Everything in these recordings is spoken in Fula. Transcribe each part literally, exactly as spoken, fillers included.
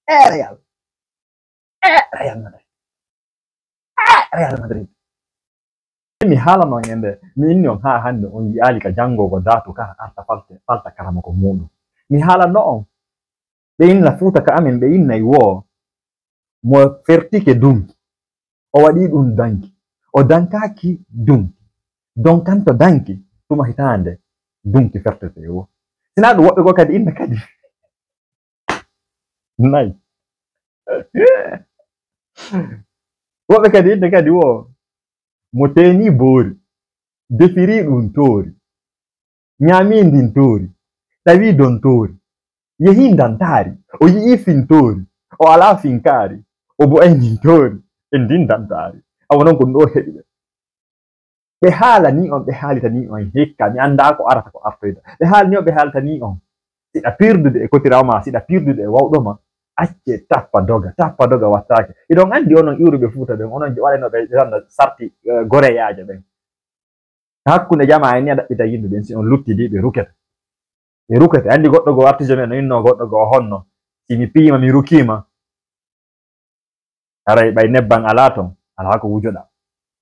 Eh, Real. Eh, Real Madrid. Eh, Real Madrid. Mi haalano en nde, mi inni on haa hannde, on yi'aali ka janngo ko daatu ka arta falte, falta karamoko muuɗum. Mi haalano on, ɓe inna Fuuta ka amen, ɓe innay woo, mo fertike dunki, o waɗi ɗum danki, o dankaaki dunki, donkanto danki, tuma hitaande dunki fertete woo. Sinaa ɗum woɓɓe goo kadi inna kadi. Nayi. Woɓɓe kadi inna kadi woo, mo teeni boori, defiri ɗum toori, ñaami ndin toori, tawi don toori, yehi ndantaari, o yi'i fin toori, o alaa fin kaari, o bu'ay ndin toori, e ndin ndantaari. Awa non ko ɗum ɗoo heɓi ɓe. Ɓe haalanii on, ɓe haalitanii on hikka, mi anndaa ko arata ko artoyta. Ɓe haalanii on, ɓe haalitanii on. Siɗa pirdude e kotirawo ma, siɗa pirdude e wawɗo ma, acce tappa doga, tappa doga wattaake. Iɗon anndi onon iwruɓe Fuuta ɓen, onon waɗanooɓe randa sarti, eh, goreyaajo ɓen. Hakkunde jamaa en ni a ɗaɓɓita yimɓe ɓen, si on luttidi ɓe rukete. Ɓe rukete. Anndi goɗɗo goo artijo men no innoo goɗɗo goo honno. Si mi piima, mi rukiima. Haray ɓay nebban alaa ton, alaa ko wujoɗaa.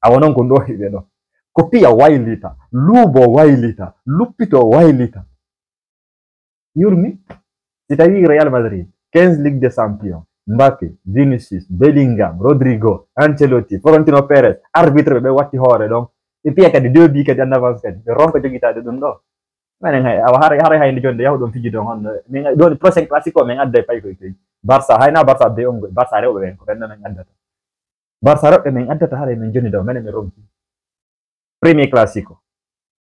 Awa non ko ɗoo hiɓe ɗoo. Ko piya waylita, luubo waylita, luppito waylita. Yurmi, si tawi Real Madrid, quinze Ligue des Champions, Mbappé, Vinicius, Bellingham, Rodrygo, Ancelotti, Florentino Perez, arbitre ɓe, ɓe watti hoore ɗon. Ɓe piya kadi deux buts kadi en avance kadi. Ɓe ronka jogitaade ɗum ɗoo. Menen hay, awa haray, haray hay nde jonde yahuɗon fijude on honno. Min ɗon prochain classico men adday pay koy koy. Barça, hay na Barça be on goy. Barça rewɓe ɓen, ko ɓen no men addata. Barça rewɓe men addata haray men joni ɗo, menen men ronki. Premier classico,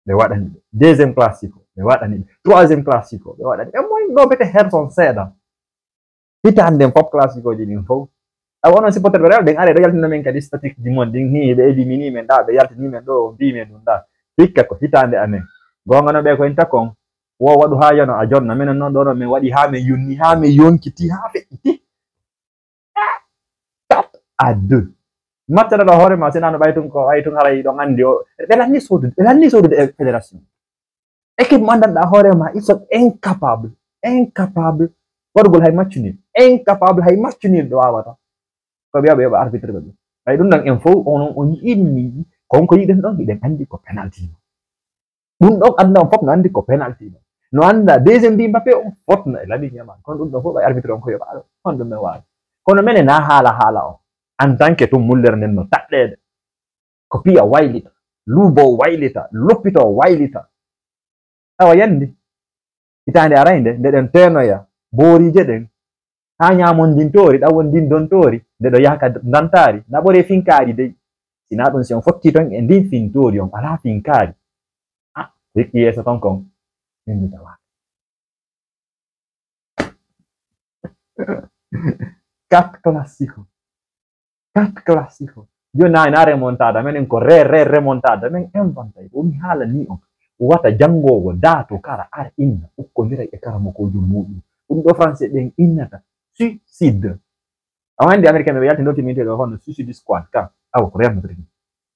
ɓe waɗani ɓe. Deuxième classico, ɓe waɗani ɓe. Troisième classico, ɓe waɗani ɓe. Moy ɗo bete her son seeɗa. Hitaande nden fof, classicoji ɗin fof. Awa onon supporterɓe rewɓe ɓen, are ɗo yaltina men kadi statistique ji mon ɗin, hi ɓe éliminé men ɗa, ɓe yaltini men ɗo, o mbi men ɗum ɗa. Hikka ko hitaande amen. Goonga no ɓe ko en takon, wo waɗu haa yano a jonna. Menen noon ɗo ɗo men waɗi haa men yonni, haa men yonkiti, haa feƴƴiti. Quatre à deux. Match ɗo hoore ma, sinano ɓay tun ko, ɓay tun haray ɗon anndi o, ɓe lanni sodude, ɓe lanni sodude e fédération. Équipe mo anndanɗaa hoore ma, ils sont incapables, incapables waɗugol hay match nul, incapable hay match nul ɓe waawata. Ko ɓe yoɓa, yoɓa arbitre ɓe. Ɓay ɗum ɗon en fof, on, on inni, kon ko yiɗen ɗon, hiɗen anndi ko penalty. Ɗum ɗon aduna on fof no anndi ko penalty ɗon. No annda deuxième mbi Mbappé on fotno e Lamine Yamal. Kono ɗum ɗon fof ɓay arbitre on ko yoɓa ɗo. Honɗum men waawi? Kono menen na haala haala on. En tant que tun mullere nden no taɗɗeede. Ko piya waylita, luubo waylita, loppito waylita. Awa yandi. Hitaande arande, nde ɗen teenoya, booriije ɗen, haa ñaamon ndin toori, ɗawon ndin don toori, nde ɗo yaha ka ndantaari, naɓoree finkaari dey. Sinaa ɗum si on fotti ton e ndin fin toori, on alaa finkaari. Ah, hikki yeeso ton kon, min mi tawaaka. Quatre classico. Quatre classico. Joni na, na remontada. Menen ko re, re, remontada. Men inventay. O mi haalani on. Wata janngowo daato kara ar inna. Ukkondira e karamokoojo muuɗum. Ɗum ɗo français ɓen innata suicide. A anndi américain ɓe yalti noti min ɗo honno suicide squad ka. Awa ko Real Madrid.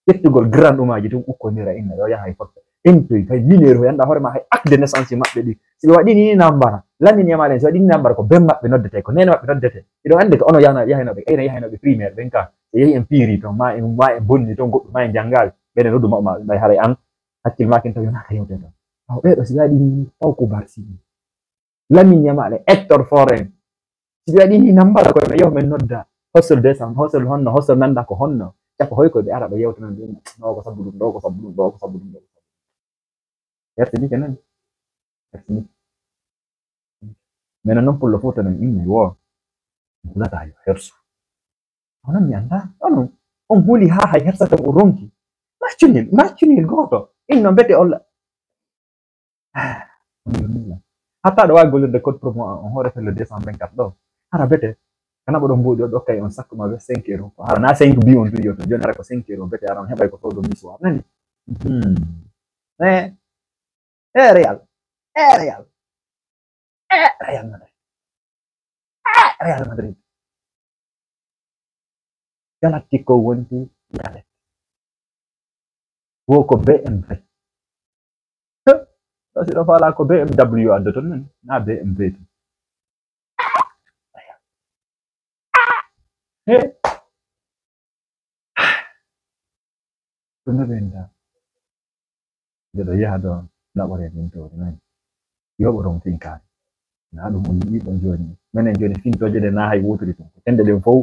Ƴettugol grand ɗumaaji tun ukkondira inna ɗo yaha e fotta. Entoy kay mineur o yanda hoore ma hay acte de naissance maɓɓe ɗi. Si ɓe waɗini ni nambara, Lamine Yamal en, si waɗini nambara ko ben maɓɓe noddete, ko nene maɓɓe noddete. Iɗo anndi ko ono yahna-, yahinooɓe, ɓeyna yahinooɓe primaire ɓen ka. So yehi en piiri ton, ma en, ma en bonni ton goɗɗum, ma en janngaali. Ɓeyna noddu maɓɓe ma, ɓay haray an, hakkil ma kin taw yonaa ka yewte ton. Aw, ɓeeɗo si waɗini ni, faw ko barsi. Lamine Yamal e Hector Foren. Si ɓe waɗi ni nambara koye men, yo men nodda. Hosol deux cents, hosol honno, hosol nanda ko honno. Caka hoy ko ɓe ara ɓe yewtana ɗum. Ɗo ko sabu ɗum, ɗo ko sabu ɗum, ɗo ko sabu ɗum, ɗo ko sabu ɗum. Hertini ke nani. Hertini. Men non pullo fof tan en inni wo. Hulata yo herso. Onon mi anndaa. Onon, on huli haa hay hersata o ronki. Match nul, match nul gooto. Inno mbete olla. Ah, on yurmina. Hatta ɗo waawi gollirde code promo on hoore felle deux cent vingt-quatre ɗo. Hara bete. Kana ɓoɗo mbuuɗi o ɗokkay on sakko ma be cinq euros. Ko hara na cinq bi on tun yotto. Joni hara ko cinq euros bete hara on heɓay ko sodo misoir. Nani? Hmm. Eh. Eh, Real. Eh, Real. Eh, Real Madrid. Eh, Real Madrid. Galactico wonti Galactico. Wo ko B M W. Huh? Ɗo si ɗo faala ko B M W addoto non, na B M W tun. He. Ɗum no ɓenda. Nde ɗo yaha ɗo naɓore min towde nani. Yoɓo ɗon finkaani. Na ɗum o yiɗi ɗon jooni. Menen jooni fintooje ɗe na hay wotiri tun. Ko tende ɗen fow.